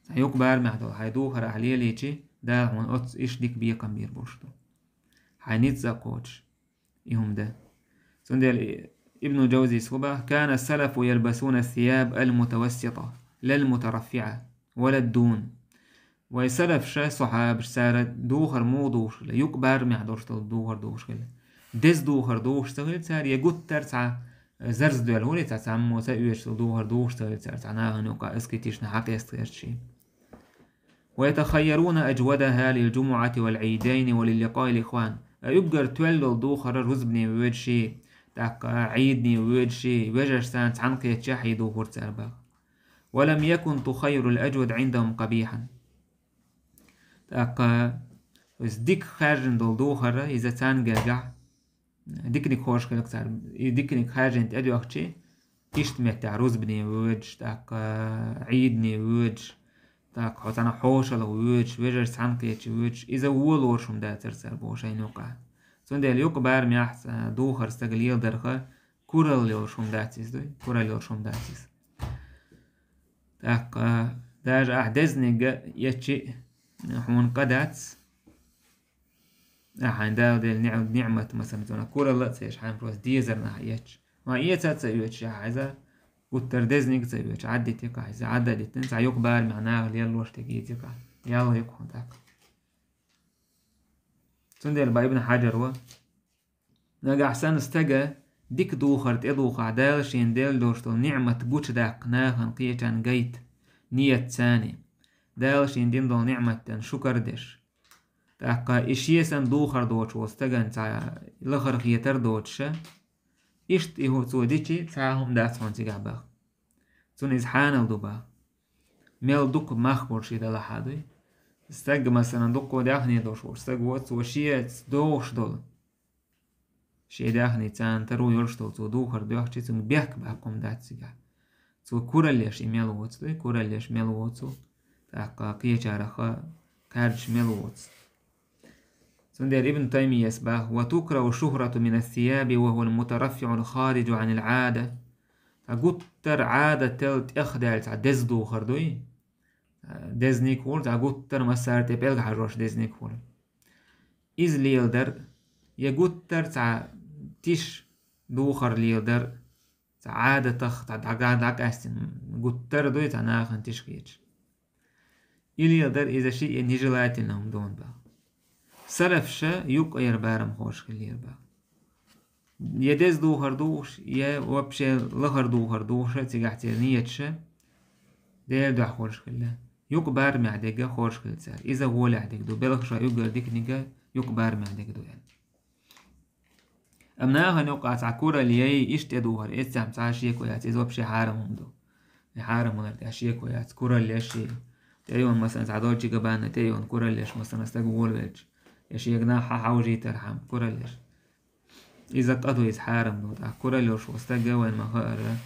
Цхьа юкъ барамехь долу хьайн духар ахь лелийчи, Дала хьуна оццу иштта дика бекхам бийр болуш ду. Хьайн ницкъ а кхочуш, и хӀума дан. Цундела Ибн Джавзис хӀу баха: «كان السلف يلبسون الثياب المتوسطة، لا المترفعة، ولا الدون». Вай салафша, сахьабаш, цара духар муха духуш хилла, юкъ барамехь долуш долу духар духуш хилла. Деза духар духуш ца хилла цара, я гуттар цхьа зарз доьлла хӀури цхьа цхьаммо ца оьшуш долу духар духуш ца хилла цара, цхьа нахана юкъа аскетична хьакъеста гӀерташ. «ويتخيرون أجودها للجمعة والعيدين وللقاء الإخوان». А уггар тоьлла долу духар рузбане воьдуш, тӀаккха Ӏийдане воьдуш, вежаршца цхьаьна кхетча хьийдухура цара баха. «ولم يكن تخير الأجود عندهم قبيحا». ТӀаккха, то есть, дика хаьржина долу духар, иза царна гергахь диканиг хьожуш хилла цара, и диканиг хаьржина тӀедоьхчи, иштта меттехь рузбане воьдуш, тӀаккха Ӏийдане воьдуш, тӀаккха хьо цхьана хьошалгӀа воьдуш, вежарш цхьаьна кхетча воьдуш, иза вон лоруш хӀума дацара цара боху шайна юкъахь. Цундела юкъ барамехь цхьа духар стага леладарх куралла йолуш хӀума дац иза дуй, куралла йолуш хӀума дац иза. ТӀаккха даже ахь дезниг а эцчи, хьуна къа дац, ахь хьайн Дала делла ниӀ-, ниӀмат, масалан, цунах куралла а ца еш, хьайн просто дезарна ахь эцча. Ма эца а ца оьцуш, ахь иза гуттар дезниг а ца оьцуш, Ӏаддитикахь иза, Ӏадда а диттина, цхьа юкъ барамехь наха лелош тӀе гийцикахь, ял йикху хьуна тӀаккха. Цундела бан Ибн Хьаджар ву: нагахь санна стага дика духар тӀедухахь, Дала шена делла долуш долу ниӀмат гучудаккха нахана кхечарна гайта, ният цани, Дала шена дина долу ниӀматан шукар деш. ТӀаккха и шен санна духар доцуш волу стагана цхьа лахара хетар доцуша, иштта и хӀу-, цо дичи, цхьа а хӀума дац хьуна цигахь баха. Цунна иза хьанал ду баха. Мел дукха мах болуш и далахь а дуй. Стаг, масалан, дуккха даьхни долуш волу стаг ву, цо шеца догӀуш долу, шен даьхни царна таро йолуш долу цо духар доьхчи, цуьнга бехк баккха хӀума дац цигахь. Цо кураллеш и мел воцу дуй, кураллеш мел воцу, тӀаккха кхечарах кхаьрдаш мел воцу. Цундела Ибн Таймияс баха: «وتكره الشهرة من الثياب وهو المترفع الخارج عن العادة». Цхьа гуттар Ӏадатал тӀехдаьлла цхьа деза духар дуй. Дезниг хуьлу, цхьа гуттар массара тӀе пӀелг хьажош дезниг хуьлу. Иза леладар, я гуттар цхьа тиша духар леладар, цхьа Ӏадатах цхьа дӀага-, дӀакъаьстина, гуттар а дуй цхьа нахана тиша хеташ. И леладар иза шиъ нежелательно хӀума ду баха. Салафша юкъера барам хьожуш хиллера баха. Я деза духар духуш, я вообще лахара духар духуша, цигахь церан нияташа Делан дуьхьа хьожуш хилла. Юкъ барамехь дерг а хьожуш хилла цара. Иза гӀолехь дерг ду, белхашха уггар диканиг а юкъ барамехь дерг ду аьлла. Амма нахана юкъахь цхьа куралла яй, иштта тӀедухар, эццехь цхьа шеко яц, иза вообще хьарам хӀума ду. И хьарам хӀуманна тӀехь шеко яц, куралла еш и. ТӀейогӀун, масалан, цхьа Дольче Габбана тӀейогӀун куралла еш, масалан, стаг волавелча. Я шега нах хьа-, хьовжийтархьама куралла еш. Иза къа ду, иза хьарам ду. ТӀаккха куралла йолуш волу стаг вайна ма-хаъара,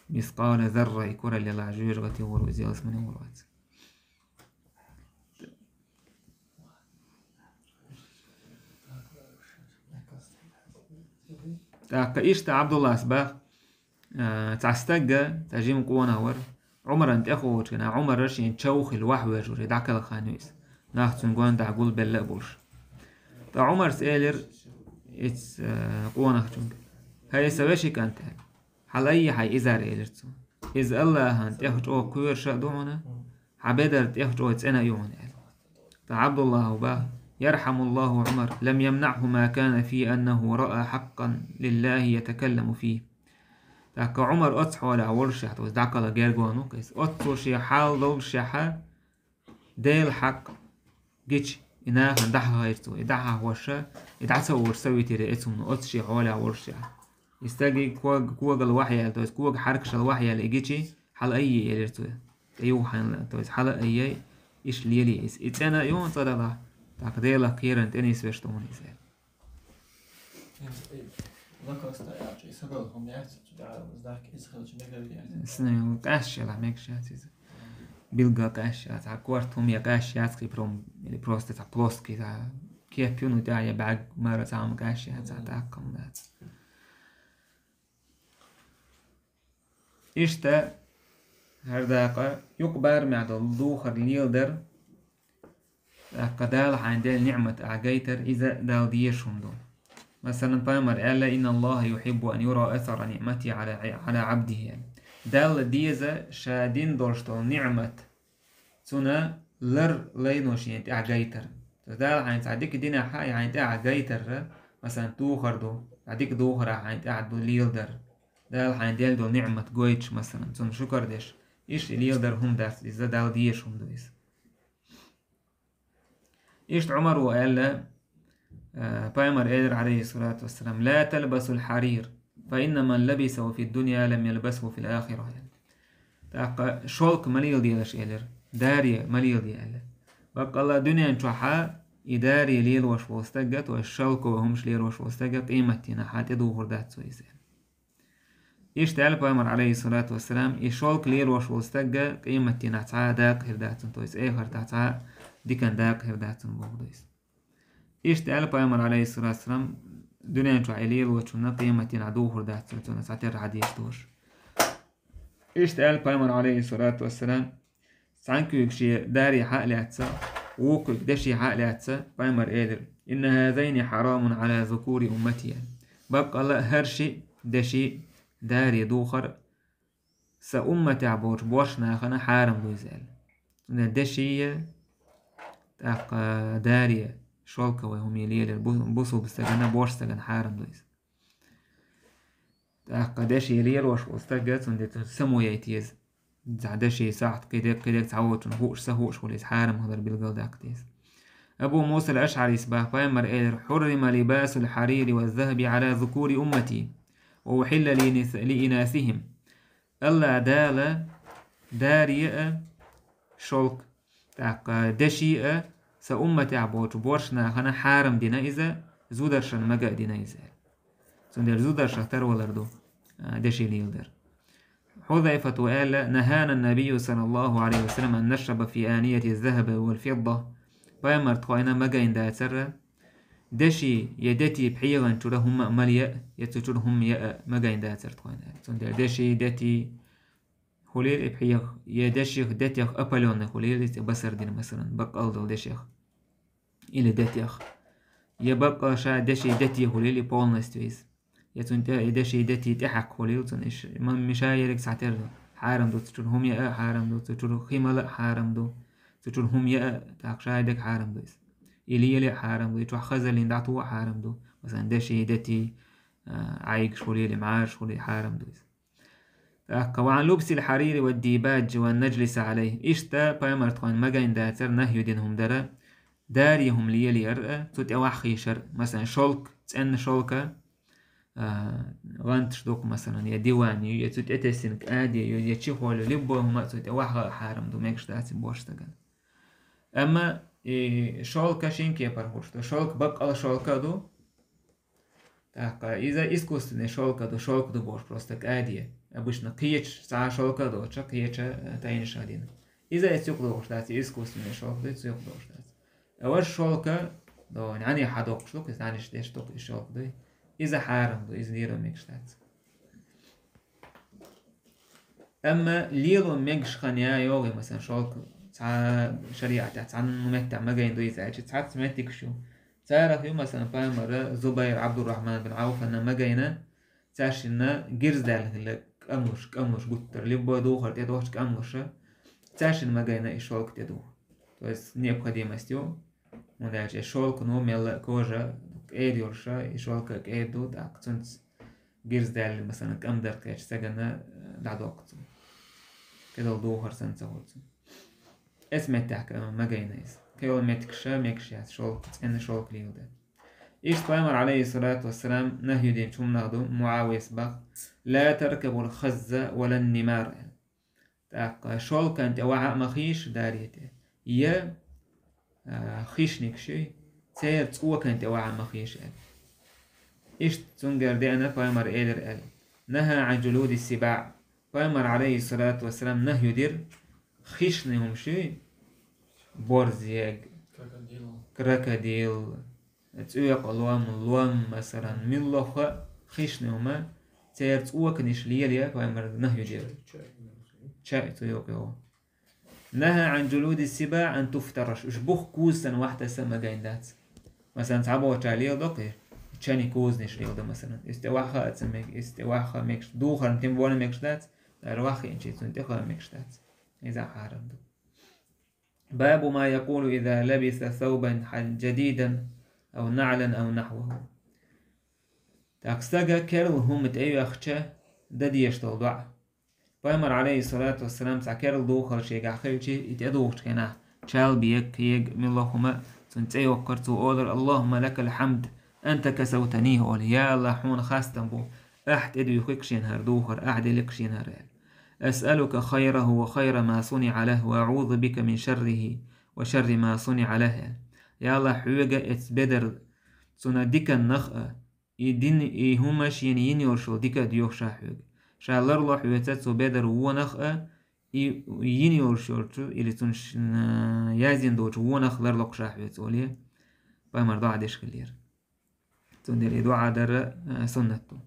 мискъала зарра и куралла елахь жоьжахати гӀур ву, иза ялсамани гӀур вац. ТӀаккха иштта Ӏабдуллас баха, а, цхьа стаг, цхьа жима къонах вара, Ӏумарна тӀехугӀучу хенахь, Ӏумар шен чов хилла вахьвеш вара, дӀакхалха хан ю иза. Нах цуьнан гондахь гулбелла а болуш. Ткъа Ӏумарс элира иза, а, къонахчунга: «ХӀай сан вешин кӀант, — аьлла, — хьала айъа хьайн изар», — элира цо. «Иза АллахӀан тӀех чӀогӀа кхоьруш а ду хьуна, хьан бедар тӀех чӀогӀа цӀена а ю хьуна», — аьлла. Ткъа Ӏабдуллахьа баха: «يرحم الله عمر، لم يمنعه ما كان فيه أنه رأى حقا لله يتكلم فيه». ТӀаккха Ӏумар оццу хьолехь волушехь, то есть дӀакхалха герга ван ву-кх иза, оццо шен хьал доллушехь, Делан хьакъ гича, и нахана дӀахьахийра цо, и дӀахьахоша, и дӀа ца олуш ца витира эцунна, оццу шен хьолехь волушехь. И стаге ког-, когал вахьаяьлла, то есть кога хьаркашал вахьаяьлла и гичи, хьала айъе, элира цо. ТӀеюххьанла, то есть хьала айъе, иштта лелий иза. И цӀена а ю хьуна цкъа далахь, тӀаккха Делах кхеран тӀе нисвеш ду хьуна иза. Лакоста аьлча, и сагал хӀума яц, цу тӀехь здак иза хилча мегар яц. Снейл къаьсташ елахь мегаш яц иза. билггал къаьшта яц, цхьа корта хӀума я къаьшта яц, кхы пром-, или просто цхьа плоский, цхьа кеп ю, ну, тӀехь я бӀаьрг мара цхьа хӀума къаьшта яц, цхьа тӀаккха хӀума дац. Иштта, хӀара дакъа, юкъа барамехь долу духар леладар, тӀаккха Дала хьайна делла ниӀмат ахь гайтар, иза Далла дезаш хӀума ду. Масалан, пайхамар аьлла: «Инна Аллаха юхиббу ан юра асара ниӀмати ала, ала абдихи». Далла деза ша дина долуш долу ниӀмат, цунна лар лайно шена тӀехь гайтар. То есть Дала хьайна цхьа дика динехь а, и хьайна тӀехь гайтар, масалан, духар ду, цхьа дика духар а хьайна тӀехь ду леладар. Дала хьайна делла долу ниӀмат гойтуш, масалан, цунна шукар деш. Иштта и леладар хӀума дац, иза Далла дезаш хӀума ду иза. Иштта Ӏумара аьлла, э, пайхамар элира, алейхиссалату вассалам: «Ла талбасул харир, фа инна ман лабисаху фид дунья лам ялбасху фил ахира». ТӀаккха шелк ма леладелаш элира, даре ма леладе аьлла. Баккъалла дуьнен чохь а и даре лелош волу стаг а, то есть шелковый хӀумаш лелош волу стаг а къематдийнахь а тӀедухур дац цо иза. Иштта аьлла пайхамар, алейхиссалату вассалам, и шелк лелош волу стаг а къематдийнахь цхьа а дакъа хир дац цунна, то есть эхартахь цхьа а дикан дакъа хир дац цунна боху ду иза. Иштта аьлла пайхамар, алейхиссалату вассалам, дуьнен чохь и лелочунна къематдийнахь духур дац цунна, цунна цхьатерра хьадийс дош. Иштта аьлла пайхамар, алейхиссалату вассалам, цхьана куьйга шен даре хьа а лаьцна, вукху куьйга деше хьа а лаьцна, пайхамар элира: «Инна хазайни харамун ала зукури уммати». Баккъалла а хӀара шиъ деше, даре духар сан умматехь болчу боьрша нахана хьарам ду иза аьлла. Цундела деше, тӀаккха даре, шелковый хӀума лелар бу-, бусулба стагана, боьрша стагана хьарам ду иза. ТӀаккха деше лелош волу стаг а, цундела цо само яйта еза. Цхьа деше сахьт кхидерг, кхидерг цхьа волчунна хууш, ца хууш волу иза хьарам хилар билгалдаккха деза. Абу Муса ал-Ашъарис бах, пайхамар элира: «Хьуррима либасул харири ва захаби ала зукури уммати, ва ухилла ли нис-, ли инасихим». Алла Дала даре а, шелк, тӀаккха деше а сан умматехь болчу боьрша нахана хьарам дина иза, зударшна мага а дина иза. Цундела зударшах тарвалар ду, а, деше леладар. Хьузайфата аьлла: «Нахана набийю саллаллаху алейхи ва саллам ан нашраба фи анияти захаби вал фидда». Пайхамар тхойна магийна дацара, деше я дети пхьегӀан чуьра хӀума а ма ле а, я цу чуьра хӀума я а магийна дацара тхойна. Цундела деше, дети, хуьлийла и пхьегӀа, я деших, детех опалённый хуьлийла иза, басар дина, масалан, баккъал долу дешех. Или детех. Я баккъал ша деше, дети хуьлийла и полностью иза. Я цунна тӀе, и деше, дети тӀехьаккха хуьлийла цунна, иш, ма-, миша ерриг цхьатерра ду. Хьарам ду цу чуьра хӀума я а, хьарам ду цу чуьра хи мала а, хьарам ду цу чуьра хӀума я а, тӀаккха ша дерг хьарам ду иза. И лела а хьарам ду, и чохь хазаллин дӀатоха а хьарам ду. Масалан, деше, дети, а, Ӏайгаш хуьлийла, мӀараш хуьлийла, хьарам ду иза. ТӀаккха: «Ва ан лубсил харири ва дибаджи ва наджлиса алейхи». Иштта пайхамар тхойна магийна дацара, нахью дина хӀума дара, даре хӀума лелаяр а, цу тӀе ваха хийшар а. Масалан, шелк, цӀенна шелка, а, гӀанташ дукха, масалан, я диван ю, я цу тӀе тесина кӀади ю, я чехол ю, любой хӀума а цу тӀе ваха а хьарам ду, мегаш дац и боьрша стагана. Амма и шелка шин кепара хуьлуш ду. Шелк баккъал шелка а ду, тӀаккха иза искусственный шелка ду, шелка ду бохуш, просто кӀади. Обычно кхеча цхьа шелка а доцуш, кхеча, э, тайнаш а дина. Иза эцу юкъа догӀуш дац, искусственный шелка ду, эцу юкъа догӀуш дац. А важа шелка ду, нӀаьне хьадоккхуш ду, иза нӀаьнеш деш ду, и шелка ду. Иза хьарам ду, иза лело мегаш дац. Амма лело мегаш хан я йогӀий, масалан, шелка цхьа шариӀатехь цхьанна меттехь магийна ду иза аьлча, цхьацца меттигаш ю. Царах ю, масалан, пайхамара Зубайр Абдуррахман бин Ӏауфана магийна, цаьршинна гирзадаьлла хилла къамлуш, къамлуш гуттара, любой духар тӀедохучу къамлуша, цаьршинна магийна и шелка тӀедуха. То есть необходимость ю, хӀунда аьлча и шелка ну мелла а кожа кӀеда йолуша, и шелка кӀеда ду, тӀаккха цуьнца гирзадаьлла, масалан, къамдар кхечу стагана, э, дӀадоккху цунна. КӀедолу духар санна ца хуьлу цунна. Эцу меттехь магийна иза. Кхин йолу меттигаш мегаш яц шелка, цӀенна шелка леладар. Иштта пайхамар, алейхиссалату вассалам, нахью динчу хӀуманах ду, МуӀавияс бах: «Ла таркабул хазза ва лан нимар». ТӀаккха шелкан тӀе ваха а ма хийша, даре тӀе. Я, а, хищникаш ю, церан цӀокан тӀе ваха а ма хийша аьлла. Иштта цуьнгара деана пайхамар элира аьлла: «Наха ан джулуди сибаъ». Пайхамар, алейхиссалату вассалам, нахью дира хищный хӀума ший, борз ег, крокодил, цӀокъа лом, лом, масалан, муьлхха а хищный хӀума, церан цӀоканаш лелае, пайхамара нахьи дира. Ча цу йокъа йогӀу. نهى عن جلود السباع أن تفترش. Уьш бух козаш санна вахьтаса а магийна дац. Масалан, цхьаболчара леладо-кх, чанан козанаш леладо, масалан. Иза тӀе ваха а ца мег-, иза тӀе ваха а мегаш, духарна тӀе вона мегаш дац, дара ваххиъначий цунна тӀе ха а мегаш дац. Иза хьарам ду. باب ما يقول إذا لبس ثوبا جديدا أو نعلا أو نحوه. ТӀаккха стага керла хӀума тӀейоьхча, дан дезаш дола доӀа. Пайхамар, Ӏалайхи ссалату вассалам, цхьа керла духар шегахь хилча, и тӀедухучу хенахь, чалба ег, кег, муьлхха хӀума, цунна цӀе йоккхура, цо олура: اللهم لك الحمد أنت كسوتنيه, олий, я АллахӀ, хьуна хастам бу, ахь тӀедуьйхуьйту шена хӀара духар, ахь делира шена хӀара, аьлла. أسألك خيره وخير ما صنع له وأعوذ بك من شره وشر ما صنع له, аьлла. Я АллахӀ, хьоьга эцу бедарна, цуьнан диканнах а, и дин, и хӀума шена йина йолуш йолу дика а доьху ша хьоьга. Ша ларло хьоьца цу бедарна вонах а, и йина йолуш йолчу, или цунна ш-, н-, яздина долчу вонах ларло-кх ша хьоьца, олий, пайхамар доӀа деш хиллера. Цундела и доӀа дар, а, суннат ду.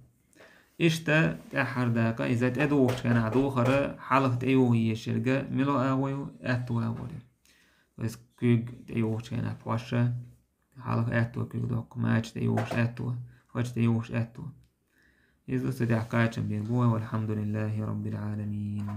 Иштта тӀаьххьара дакъа, иза тӀедухучу хенахь духар хьалха тӀеюху езаш ерг мила агӀо ю, аьтту агӀо ю. Иза куьг тӀеюхучу хенахь пхьош, хьалха аьтту куьг доккху, мача тӀеюхуш аьтту, хача тӀеюхуш аьтту. Иза ду цу тӀехь кхачам бийр бу вай, والحمد لله رب العالمين.